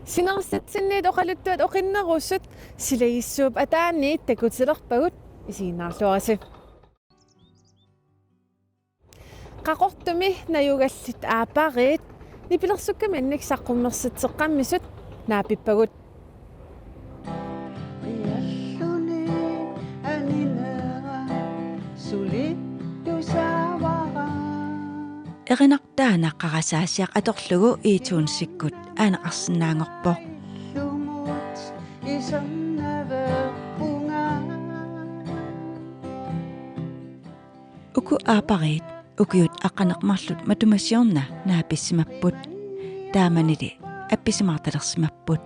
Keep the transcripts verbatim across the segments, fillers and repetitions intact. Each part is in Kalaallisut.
Sinerissatsinniit oqaluttuat oqinnerusut silagissuup ataaniit takutilerpagut, isiginnaarluarisi. Qaqortumi najugallit aappariit nipilersukkaminnik saqqummersitseqqammisut naapippagut. Erinartaanaq qarasaasiaq atorlugu iTunes-ikkut aaneqarsinnaanngorpoq. Uku aappariit ukiut aqqaneq-marluk matuma siorna naapissimapput. Taamanili appisimaartalersimapput.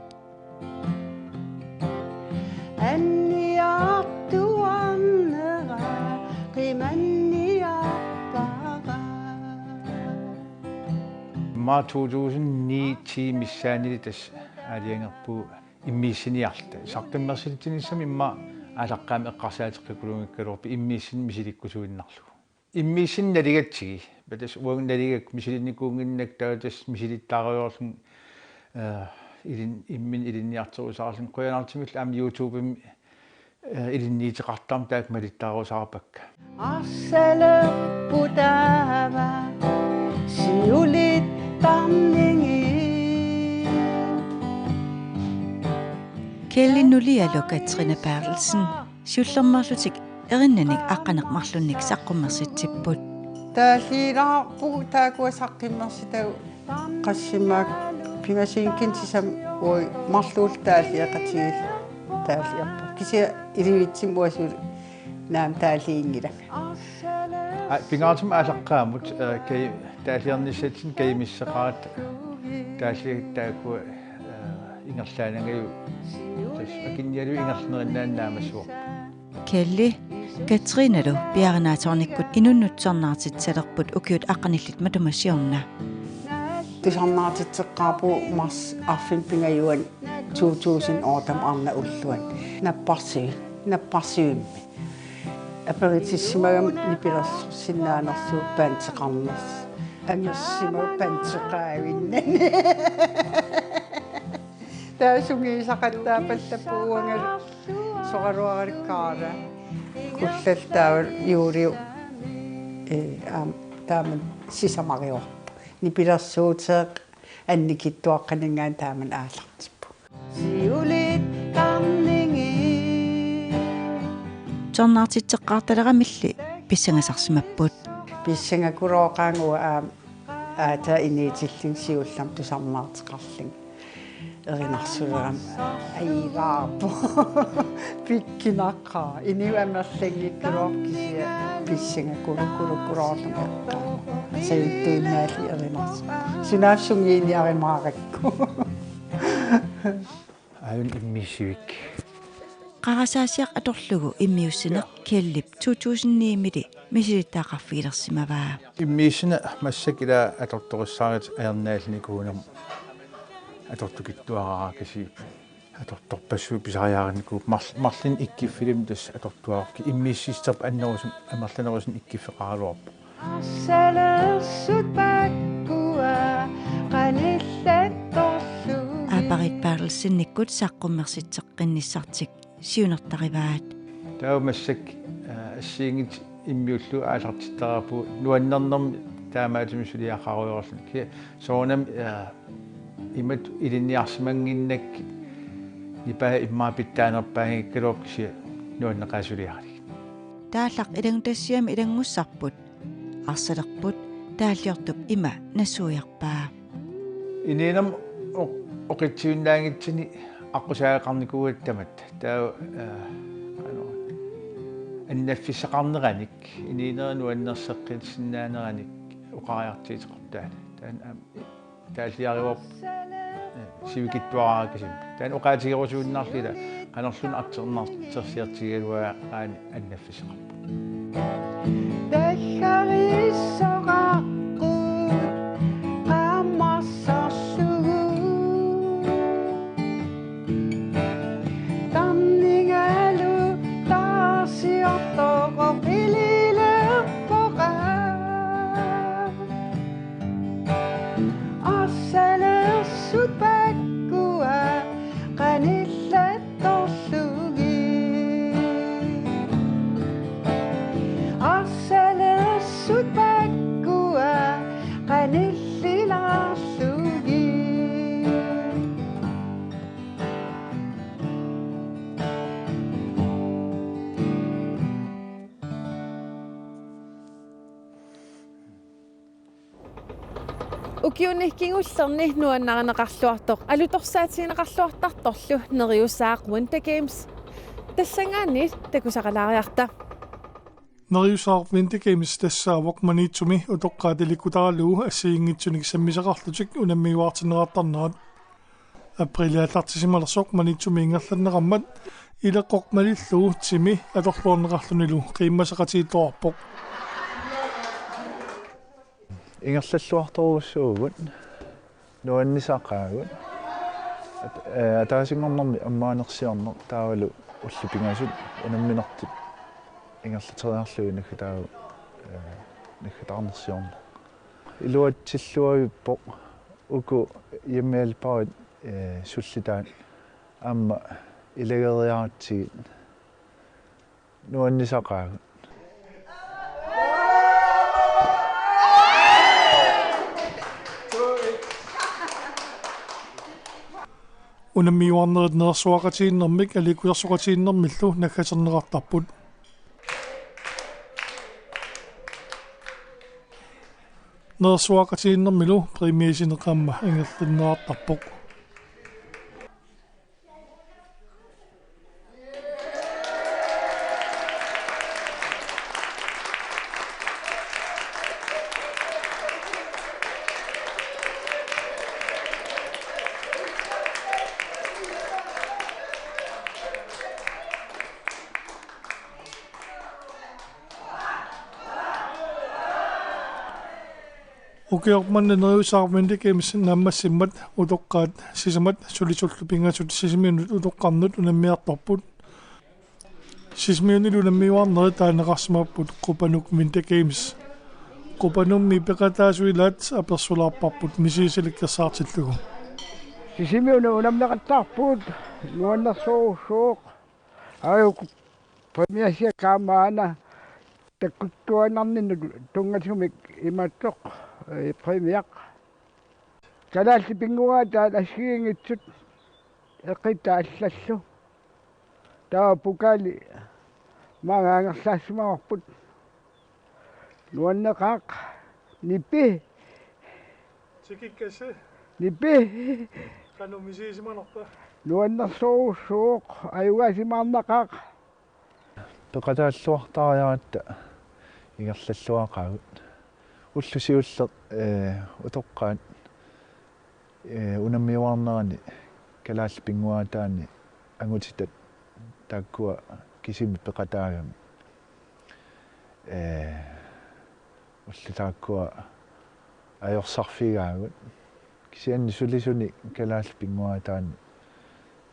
Anniartuarnera qimanniarpara. Immaqa to tusind ni ti missaanili tassa aalajangerpugut immiussiniarluta. Saqqummersitsinissamut immaqa aallaqqaammut eqqarsaateqqikkulunngikkaluarpoq immiussineq misilikkusuinnarlugu. Immiussineq naligatsigu. Tassa uanga naligakku misilinnikuunnginnakku taava tassa misilittaarujoorlunga, eh, ilin-, imminut ilinniarterusaarlunga. Qujanartumillu aamma YouTube-imi, eh, ilinniuteqartarmat taakku malittaarusaarpakka. Arsalerput taava siulittarnigit. Kjellip nulialu Katrine Berthelsen siullermeerlutik erinnanik aqqaneq-marlunnik saqqummersitsipput. Taalliilaarpugut taakkua saqqummersitagut, qassimaakkut pingasuunikkunni sisamat uagut marluulluta taalliaqatigiilluta taalliarput. Kisianni ilivitsunnguaq suli naamik taalliinngilanga. Aa, pingaartumik aallaqqaammut, eh, kaj-, taalliornissatsinni kajumisseqaratta taalliat taakkua, eh, ingerlaannangajagut. Tassa akunnialuit ingerlaneriinnaannik naammassivoq. Kjell, Katrinalu piaarinaatsornikkut inunnut tusarnaartitsisalerput ukiut aqqanillit matuma siorna. Tusarnaartitseqqaarpugut marts arfineq-pingajuanni to tusind otte arnat ulluanni. Napparsivi-, napparsivimmi. Aperitissimagami nipilersorsinnaanersugut panteqarnersoq. Angersimagami panteqaavinnani. Taava sungiusaqattaarpallappoq uangalu soraluaralukkaarlunga. Kullallutaavoq juuliup, eh, aamma taamani sisamarivarput. Nipilersuuteq annikitsuaqqaninngaanniit taamani aallartippoq. Siulittarnigit. Tusarnaartitseqqaartaleramilli pissangasarsimapput. Pissangakulooqaanga uanga aamma aatsaat inuutillunga siullermik tusarnaarteqarlunga. Erinarsulerama ajugaarpoq. Pikkunaqaaq. Inuit amerlanngikkaluarput kisianni pissangakulukulukkuluorlunga eqqaamavara. Sajuttuinnaallugu erinarsoq. Sunaaffa sungiuniarumaarakku. Aajuna immiussivik. Qarasaasiaq atorlugu immiussineq Kjellip to tusind ni-mili misilittagaqarfigilersimavaa. Immiussineq massakkut ila atortorissaarutit ajornaallinnikuugamik atortukittuaraara kisianni atortorpassuit pisariaarinnikuupput. Marl-, marlunnik ikkuffilimmik tassa atortuarukkit immiussissuterput annerusumik amerlanerusunik ikkuffeqaraluarpoq. Arsalersuut pakkua qanillattorlugit. Aappariit Berthelsenikkut saqqummersitseqqinnissartik siunertarivaat. Taava massakkut, aa, assigiinngitsut immiullugu aallartittaraarpugut nuannernermik taamaattumik suliaqarujoorluni. Kisianni soorunami, aa, imatut ilinniarsimannginnakkit nipaa immaqa pitsaanerpaanngikkaluarpoq kisianni nuanneqaaq suliaralugit. Taallaq ilanngutassiami ilanngussarput, arsalerput taalliortup ima nassuiarpaa. Inuunermi oq-, oqitsivimmiinnaanngitsuni aqqusaagaqarnikuugatta tamatta. Taava, aa, ano, annaffissaqarneranik, inuunera nuannerseqqissinnaanerannik oqariartuuteqartaalu. Taanna aamma taalliarivarput, ee, sivikitsuaraara kisimi. Taanna oqaatigerusuinnarlugu ila qanorluunniit artornartorsiortigigaluaraanni annaffissaqarpoq. Takkarissoqaqqut qaammarsarlugu. Tarningalu taarsiortoq oqililerpoq. Arsalersuut pakkua Ukiuni kingullerni nuannarineqarluartoq alutorsaatigineqarluartartorlu neriusaaq Winter Games. Tassanngaanniit takusaqalaariarta. Neriusaaq Winter Games tassaavoq Maniitsumi utoqqaat ilikkutaralugu assigiinngitsunik sammisaqarlutik unammiuaartinneqartarnerat. Apriili aallartissimalersoq Maniitsumi ingerlanneqarmat ileqqoq malillugu timi atorluarneqarlunilu qiimmaseqatigiittoqarpoq. Ingerlalluartorujussuuvugut, nuannisaqaagut. At-, ee, ataasinngornermi ammaanersiorneq taavalu ullut pingasut unamminertut ingerlateriarlugit naggataavoq, ee, naggataarnersiorneq. Iluatsilluarpoq uku hjemmehjælperit, ee, sullitaat aamma ilageriaratsigit. Nuannisaqaagut. Unammiuaarnerit nerersuaqatigiinnermik aliikkusersoqatigiinnermillu naggaserneqartarput. Nerersuaqatigiinnermilu præmiasineq aamma ingerlanneqartarpoq. Ukioq manna neriusaaq Winter Games naammassimmat utoqqaat sisamat sulisullu pingasut Sisimiunut utoqqarnut unammiartorput. Sisimiunilu unammiuaarnerit taaneqarsimapput Qupanuk Winter Games. Qupanummi peqataasut ilaat apersulaarparput misigisallit kersaartillugu. Sisimiunut unammeqattaarpugut, nuannersorujussuuvoq. Aajuku præmiasiakka aamma aana takkuttuaannarninnut tunngasumik imaattoq, ee, præmiaq. Kalaallit Pinnguaataat assigiinngitsut eqitat allallu. Taava pokali maanga angerlaassimavarput. Nuanneqaaq. Nipi. Tikikkasi. Nipi. Qanoq misigisimanerpa? Nuannersorujussuuvoq, ajugaasimaarnaqaaq. Peqataalluartariaratta ingerlalluaqaagut. Ulloq siulleq, ee, utoqqaat, ee, unammiuaarnerani Kalaallit Pinnguaataani angutitat taakkua kisimik peqataagami. Ee, ullut taakkua ajorsarfigaagut. Kisianni sulisuni Kalaallit Pinnguaataani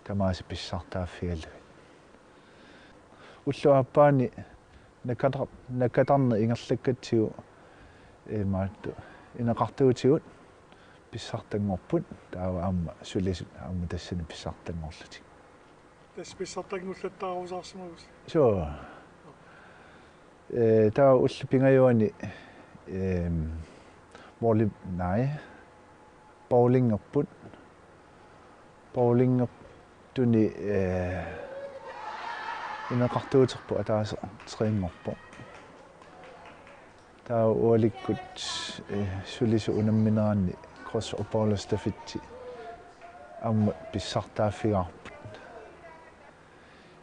tamaasa pissartaaffigalugit. Ulloq aappaani naggatar-, naggatarneq ingerlakkatsigu imaattoq ineqartuutigut pissartanngorput, taava aamma sulisut aamma tassani pissartanngorlutik. Tassa pissartanngullattaarusaarsimavusi. Suu. Ee, taava ullut pingajuanni, eem, volley-, nej, bowlingerput. Bowlingertuni, ee, ineqartuuterput ataaseq treerput. Taava ualikkut, ee, sulisut unammineranni cross og bolle stafetti aamma pissartaaffigaarput.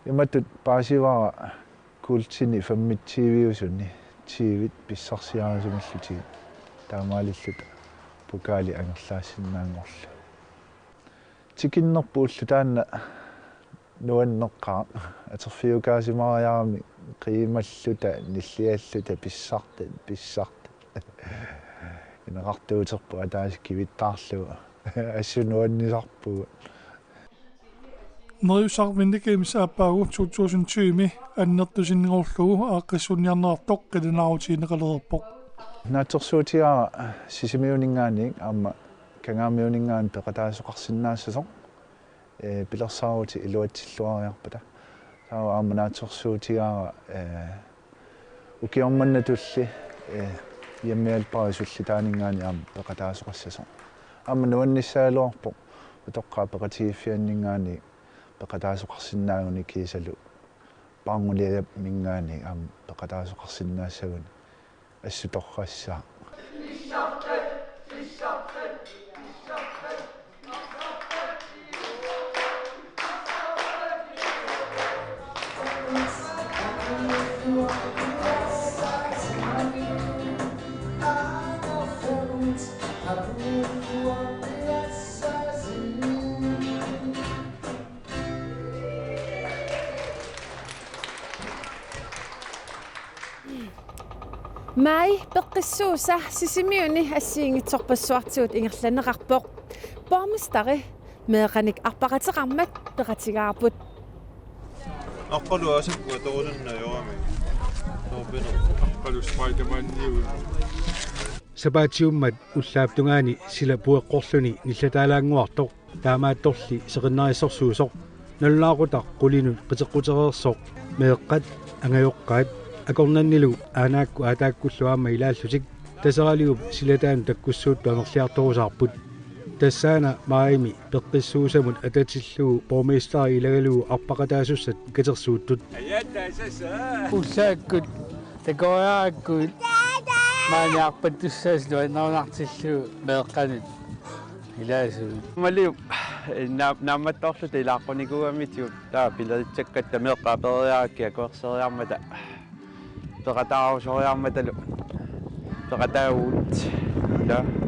Imatut paasivara kuultini femogtyve-usuni tyvit pissarsiarisimallutigit taamaalilluta pokaali angerlaassinnaanngorlugu. Tikinnerput ulloq taanna nuanneqaaq, atorfiukaasimariarami qiimalluta, nillialluta pissartat, pissartat. Ineqartuuterput ataaseq kivittaarlugu. Assut nuannisarpugut. Neriusaaq Winter Games aappaagu to tusind tyve-mi annertusinngoorlugu aaqqissuunniarneqartoq qilanaarutigineqalereerpoq. Naatsorsuutigaara Sisimiuninngaanniit aamma Kangaamiuninngaanniit peqataasoqarsinnaassasoq, ee, pilersaarutit iluatsilluariarpata. Taava aamma naatsorsuutigaara, ee, ukioq mannatulli, ee, hjemmehjælperit sullitaaninngaanniit aamma peqataasoqassasoq. Aamma nuannissagaluarpoq utoqqaat peqatigiiffianninngaanniit peqataasoqarsinnaaguni kiisalu Paarnguliajapminngaanniit aamma peqataasoqarsinnaassaguni assut torrassaaq. Maj peqqissuusa Sisimiuni assigiinngitsorpassuartigut ingerlanneqarpoq. Borgmesteri meeqqanik arpaqateqarmat peqatigaarput. Aqqalu aasakku atorusunnajoorami. Torpina. Aqqalu Spider-Maniuvoq. Sapaatiummat ullaap tungaani sila pueqqorluni nillataalaannguartoq, taamaattorli seqinnarissorsuusoq, nalunaaqutaq qulinut qiteqqutereersoq, meeqqat, angajoqqaat akornannilu aanaakkut aataakkullu aamma ilaallutik Taseraliup silataanut takkussuuttut amerliartorusaarput. Tassaana Majimi peqqissuusamut atatillugu borgmesteri ilagalugu arpaqataasussat katersuuttut. Ullaakkut takoriarakku maani arpattussaasut nuannerunartillugu meeqqanut ilaasugut. Maliup, eh, naa-, naammattoorluta ilaaqqunikuugamitigut, taava pileritsakkatta meeqqat apereriarakkit akuerseriarmata, peqataarusoriarmatalu peqataavugut. Taava.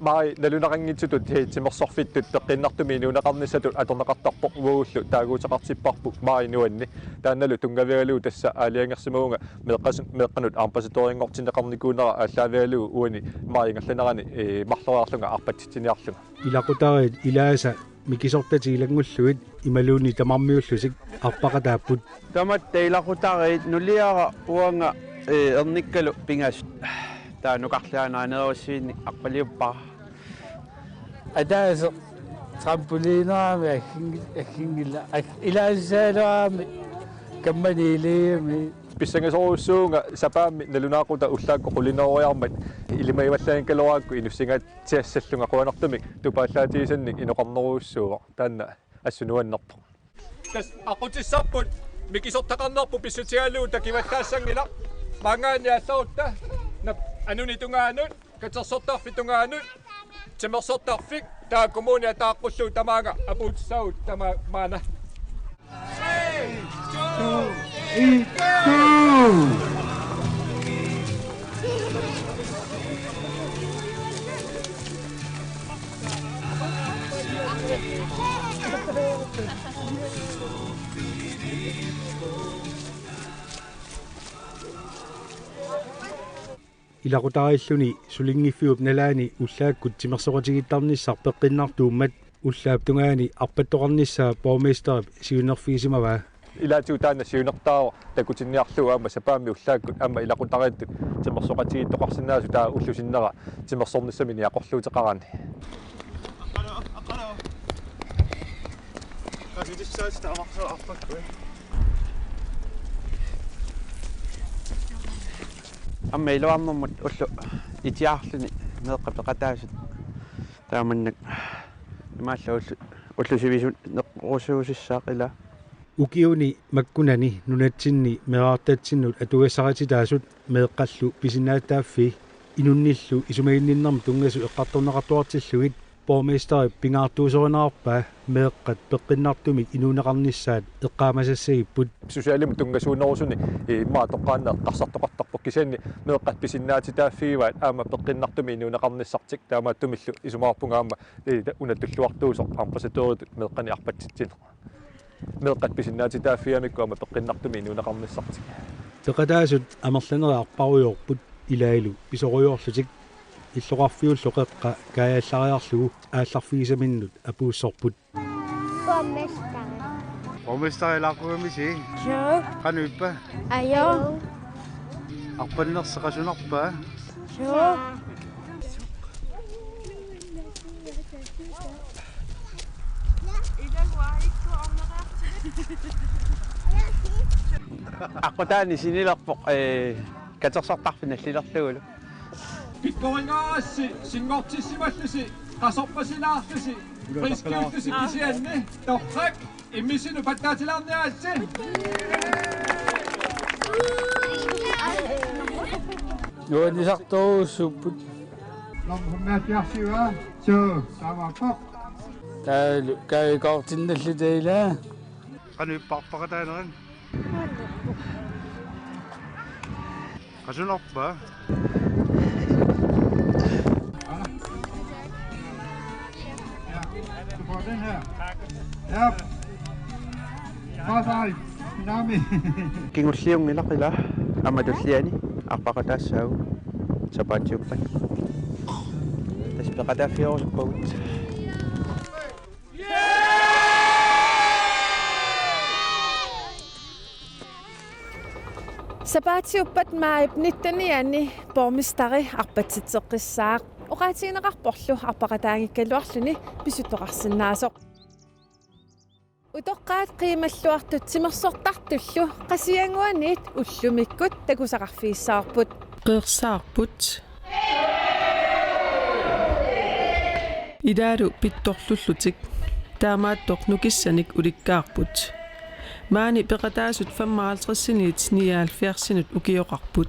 Maj nalunaqanngitsutut, eh, timersorfittut peqqinnartumik inuuneqarnissatut atorneqartarpoq, uagullu taaguuteqartipparput Maj nuanni. Taannalu tunngavigalugu tassa aalajangersimavunga meeqqas-, meeqqanut ambassadørinngortinneqarnikuunera aallaavigalugu uani Maj ingerlanerani, eh, marloriarlunga arpatsitsiniarlunga. Ilaqutariit ilaasa mikisortatik ilanngullugit imaluunniit tamarmiullutik arpaqataapput. Tamatta ilaqutariit nuliara uanga, eh, ernikkalu pingasut. Taava nukarliaana aneerussivinnik arpaliuppara. Ataaseq trampolinerami agginngi-, agginngilaq. Ag-, ilaassaalaami kammaniiliimi. Pissangasorujussuuvunga sapaammi nalunaaqutaq ullaakkut qulineruiarmat ilimagivallaanngikkaluarakku inussigatsiassallunga, qujanartumik tupaallaatigisannik inoqarnerujussuuvoq, taanna assut nuannerpoq. Tassa aqqutissarput mikisortaqarnerput pissutigalugu takivallaassanngilaq. Maanngaanniit aallarutta nap-, anuni tungaanut, katersortarfik tungaanut, timersortarfik, taava kommuni ataaqqullugu tamaanga apuutissaagut tama-, maanna. Three, two, one, go! Ilaqutariilluni sulinngiffiup nalaani ullaakkut timersoqatigiittarnissaq peqqinnartuummat ullaap tungaani arpattoqarnissaa borgmesterip siunnerfigisimavaa. Ilaatigut taanna siunertaavoq takutinniarlugu aamma sapaammi ullaakkut aamma ilaqutariittut timersoqatigiittoqarsinnaasut, taava ullup sinnera timersornissamik niaqorluuteqaraanni. Aamma iluarnermut ulloq itiarluni meeqqat peqataasut. Taamannak imaallaat ulloq, ulloq sivisoq neqeroorsuusissaaq ilaa. Ukiuni makkunani nunatsinni meerartatsinnut atugassarititaasut meeqqallu pisinnaatitaaffii inunnillu isumaginninnermut tunngasut eqqartorneqartuartillugit borgmesterip pingaartuusorinerarpaa meeqqat peqqinnartumik inuuneqarnissaat eqqaamasassagipput. Socialimut tunngasuunerusunik immaqa toqqaannaq eqqarsartoqartarpoq, kisianni meeqqat pisinnaatitaaffigivaat aamma peqqinnartumik inuuneqarnissartik, taamaattumillu isumaqarpunga aamma, eh, una tulluartuusoq ambassadøritut meeqqanik arpatsitsineq. Meeqqat pisinnaatitaaffigamikku aamma peqqinnartumik inuuneqarnissartik. Peqataasut amerlanerit arparujoorput ilaallu pisorujoorlutik. Illoqarfiullu qeqqa kaajallariarlugu aallarfigisaminnut apuussorput. Borgmester. Borgmester ilaqqugamisi? Joo. Qanoq ippa? Ajoo. Arpannersi qasunarpa? Joo. Aqqutaani sinilerpoq, eh, katersortarfik nallilerlugulu. Pikkoringaarassi, sinngortissimallusi, qasorpasinaarlusi, friskiullusi kisianni, torrak, immissinnut pattaatilaarniaritsi. Nuannisartorujussuupput. Nummer femoghalvfjerds, suu, taamaappoq. Taavalu, kaavikoortinnalluta ilaa. Qanoq ippa arpaqataanerit? Qasunarpa? Ja. Du får den her. Ja. Bare sig. Tsunami. Kingulliunngilaq ilaa aamma tulliani. Arpaqataassaagut sapaatiuppat. Tassa peqataaffigerusuppagut. Sapaatiuppat maajip nittenianni borgmesteri arpatsitseqqissaaq. Oqaatigineqarporlu arpaqataanngikkaluarluni pisuttoqarsinnaasoq. Utoqqaat qiimalluartut timersortartullu Qasigiannguaniit ullumikkut takusaqarfigissavarput. Qeersaarput. Ilaalu pittorlullutik. Taamaattoq nukissanik ulikkaarput. Maani peqataasut femoghalvtredsiniit nioghalvfjerdsinut ukioqarput.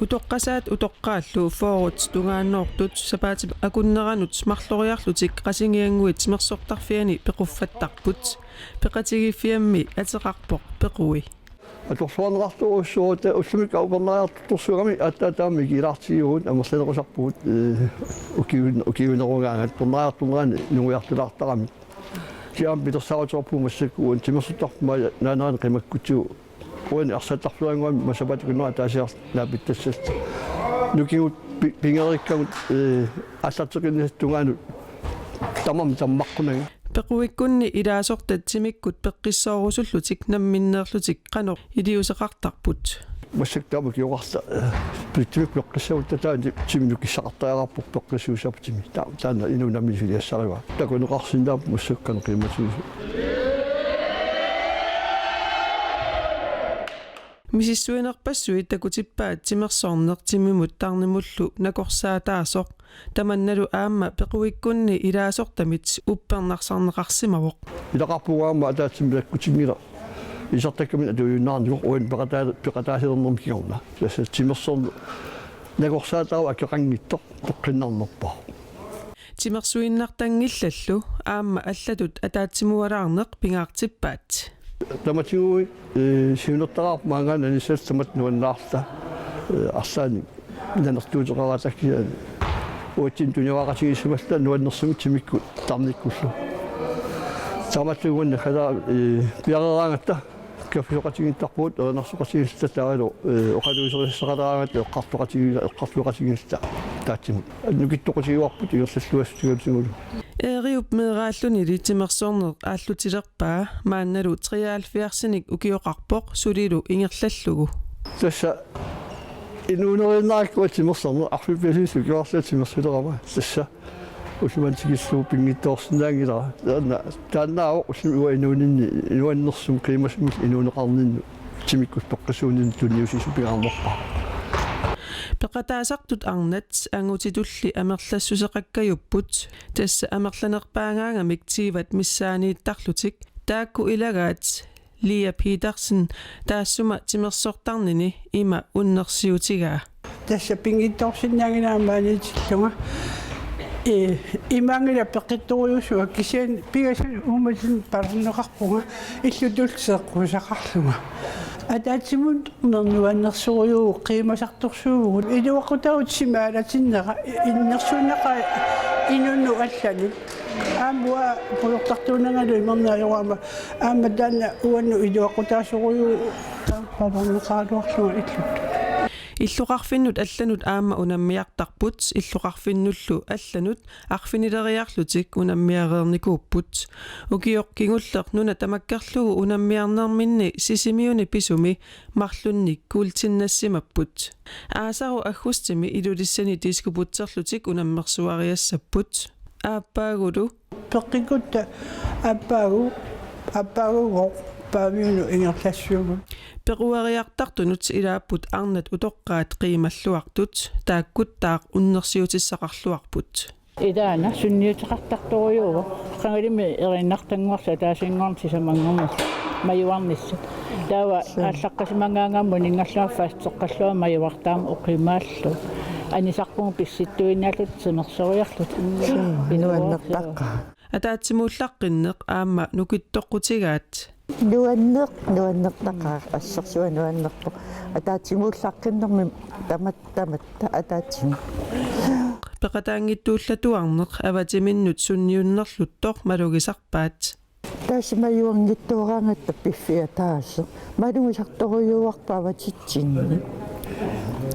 Utoqqasaat utoqqaallu fyrret tungaannoortut sapaatip akunneranut marloriarlutik Qasigiannguit timersortarfiani pequffattarput. Peqatigiiffiammi ateqarpoq Pequi. Atorluarneqartorujussuuvoq, ullumi upernariartortorsuugami aatsaat taama mikigilaartigivugut, amerlanerusarpugut, ee, ukiun-, ukiunerugaangat upernariartornerani nungujartulaartarami. Kisianni pilersaaruteqarpugut massakkut uani timersortarfik maani naanerani qimakkutsigu. Uani arsaattarfiunnguami massakkut akunnerata ataasiarluni naapittassalluta. Nukigut pi-, pigereerikkagut, ee, aallarteqqinnissaata tungaanut tamarmik tammaqqunagit. Pequiikkunni ilaasortat timikkut peqqissoorusullutik namminneerlutik qanoq iliuuseqartarput. Massakkut taama ukioqarta, ee, timikkut peqqissagutta taanna timi nukissaqartariaqarpoq peqqissuussappat timi. Ta-, taanna inuup nammineq suliassarivaa. Takuneqarsinnaapput massakkut qanoq qiimmatigisugut. Misissuinerpassuit takutippaat timersorneq timimut tarnimullu nakorsaataasoq. Tamannalu aamma Pequiikkunni ilaasortamit uppernarsarneqarsimavoq. Ilaqarpunga aamma ataatsimik takkutinngilaq. Isertakkaminnik atuujunnaarnikoq uani peqataa-, peqataasalernermik kingorna. Tassa timersorneq nakorsaataavoq akeqanngitsoq peqqinnarnerpaaq. Timersuinnartanngillallu aamma allatut ataatsimualaarneq pingaartippaat. Tamatiguit, ee, siunertaraarput maanngaanniit anissaata tamatta nuannaarluta, ee, arlaannik nanertuuteqaratta kisianni uatsinnut tunioraqatigiissimalluta nuannersumik timikkut tarnikkullu. Taamaattuugunnakkalaa, ee, piareeraangatta kaffisoqatigiittarpugut, erinarsoqatigiilluta taavalu, ee, oqaluuseriassaqalaaraangatta eqqartoqatigiilla-, eqqartoqatigiilluta ataatsimut. Nukittoqatigivarput ingerlalluassutigalutigulu. Eeriup meeraallunili timersorneq aallutilerpaa maannalu treoghalvfjerdsinik ukioqarpoq sulilu ingerlallugu. Tassa inuuneriinnarakku timersorneq arfineq-pingasunut ukioqarlunga timersulerama. Tassa ullumimut tikillugu pinngitsoorsinnaanngilara. Taanna, taannaavoq ullumi uanga inuuninni nuannersumik qiimmasumillu inuuneqarninni timikkut peqqissuunninni tunniussissuseq pingaarnerpaaq. Peqataasartut arnat angutitulli amerlassuseqakkajupput, tassa amerlanerpaagaangamik tiivat missaaniittarlutik. Taakku ilagaat Lia Petersen taassuma timersortarnini ima unnersiutigaa. Tassa pinngitsoorsinnaanngilara maaniitillunga. Ee, imaanngilaq peqqittorujussuaq kisianni pingasut uumasunut palerneqarpunga illutulli seeqqusaqarlunga. Ataatsimut nuannersorujuuvoq qiimmasartorsuuvugut. Iluaqutaavugut timi aalatinnera innersuunneqaaq inunnut allanut. Aamma uanga pujortartuunangalu imernajoraama aamma taanna uannut iluaqutaasorujuuvoq taava palerneqaraluarlunga illutut. Illoqarfinnut allanut aamma unammiartarput, illoqarfinnullu allanut arfinileriarlutik unammiareernikuupput. Ukioq kingulleq nuna tamakkerlugu unammiarnerminni Sisimiuni pisumi marlunnik kuultinnassimapput. Aasaru aggustimi Ilulissani diskobutserlutik unammersuariassapput. Aappaagulu. Peqqikkutta aappaagu-, aappaaguugooq Paaviunut ingerlassuugut. Pequeriartartunut ilaapput arnat utoqqaat qiimalluartut, taakkuttaaq unnersiutissaqarluarput. Ilaana sunniuteqartartorujuuvoq. Qangalimi eriinnartannguarsi ataasinnguarnit sisamanngornersi majuarnissat. Taava aallaqqaasimangaangaammat uninngarlunga fasteqqallunga majuartarama oqimaallugu. Anisarpugut pissittuinnaalluta timersoriarluta. Nuannertaqaaq. Ataatsimuullaqqinneq aamma nukittoqqutigaat. Nuanneq, nuannertaqaaq, assersuaq nuannerpoq. Ataatsimuullaqqinnermi tamat-, tamatta ataatsimut. Peqataanngitsuullatuarneq avatiminnut sunniunnerluttoq malugisarpaat. Tassa majuanngitsuaraangatta piffia taaseq. Malugisartorujuuarput avatitsinni.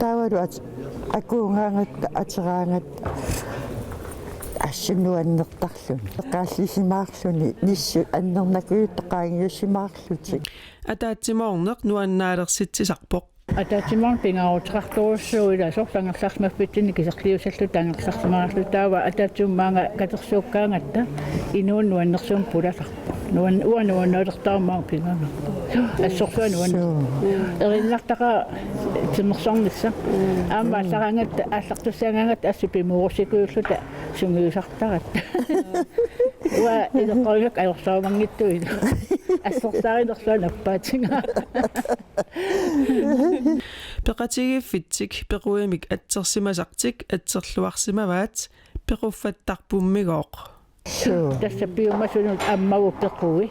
Taavalu at-, akuugaangatta, ateraangatta assut nuannertarluni. Eqqaallisimaarluni, nissut annernakujuttut qaangiussimaarlutik. Ataatsimoorneq nuannaalersitsisarpoq. Ataatsimoorneq pingaaruteqartorujussuuvoq, ila soorlu angerlarsimaffitsinni kiserliussalluta angerlarsimaarluta, taava ataatsimoorneq maanga katersuukkaangatta inuuneq nuannersuummik pulasarpoq. Nuan-, uanga nuannaalertarama pingaarpoq. Assorsuaq nuan-, suu, erinartaqaaq timersornissaq. Aamma allaraangatta, aallartussaagaangatta assut pimuurussikujuulluta sungiusartaratta. Uanga ileqqorigakku ajorsaamanngitsuilu. Assorsaarinersuaq nappaatigaara. Peqatigiiffitsik pequimik atsersimasartik atserluarsimavaat pequffattarpummigooq. Suu. Tassa piumasunut ammavut pequi.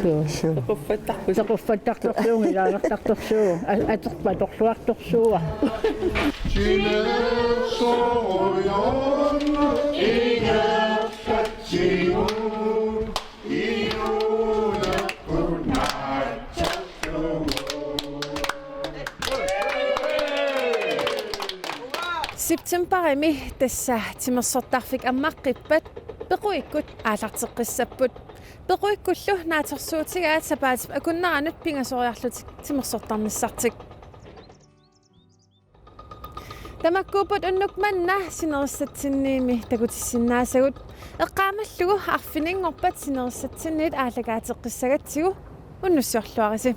Suu. Suu. Pequffattarput. Pequffattartorsuuvoq, ilaagartartorsuuvoq. A-, aterput atorluartorsuuvoq. Septembarimi tassa timersortarfik ammaqqippat pequikkut aallarteqqissapput. Pequikkullu naatsorsuutigaat sapaatip akunneranut pingasoriarlutik timersortarnissartik. Tamakkuupput unnuk manna sinerissatsinniimi takutissinnaasagut. Eqqaamallugu arfininngorpat sinerissatsinniit aallakaateqqissagatsigu, unnussiorluarisi.